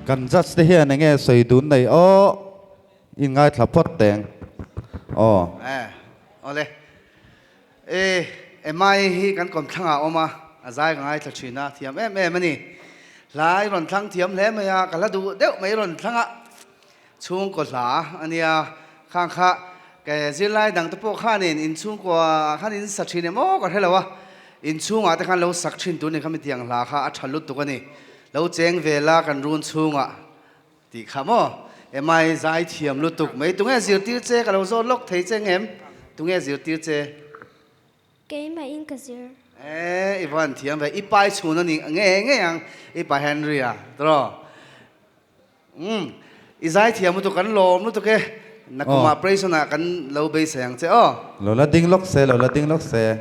Kan judge te hian enge sawi dun nei aw in ngaithla phawt teng aw. E awle e Emma-i hi kan kawmthlang ah awm a, a zai ka ngaithla thin a, thiam em em a ni. Hla i rawn thlang thiam hle mai a, ka hla duh deuh mai i rawn thlang a, chhungkaw hla a nia, khang kha ke zirlai dang te pawh khanin inchhungkua khan in sa thin em aw ka hre lo a, inchhungah te khan lo sak thin tur ni kha mitiang hla kha a tha lutuk a ni. Lo cheng ve la kan run chhungah tih kha maw? Emai zai thiam lutuk mai. Tunge zirtir che ka lo zawt lawk thei che ngem? Tunge zirtir che? Keimah in ka zir. E, i van thiam ve. I pai chhun a ni nge ngei ang i pa Henry a tawh. Umm, i zai thiam lutuk kan lawm lutuk e. Nakumah Prayson ah kan lo beisei ang che aw. Lo la ding lawk se, lo la ding lawk se.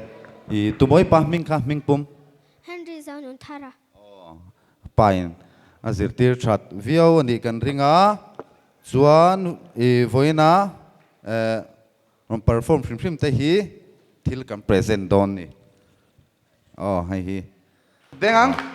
I tumawi pa hming kha hming pum. Henry Zonunthara. Pain a zirtir that viau a nih kan ring a, chuan i vawiina rawn perform hrim hrim te hi thil kan present dawn ni. Aw hei hi. Beng ang.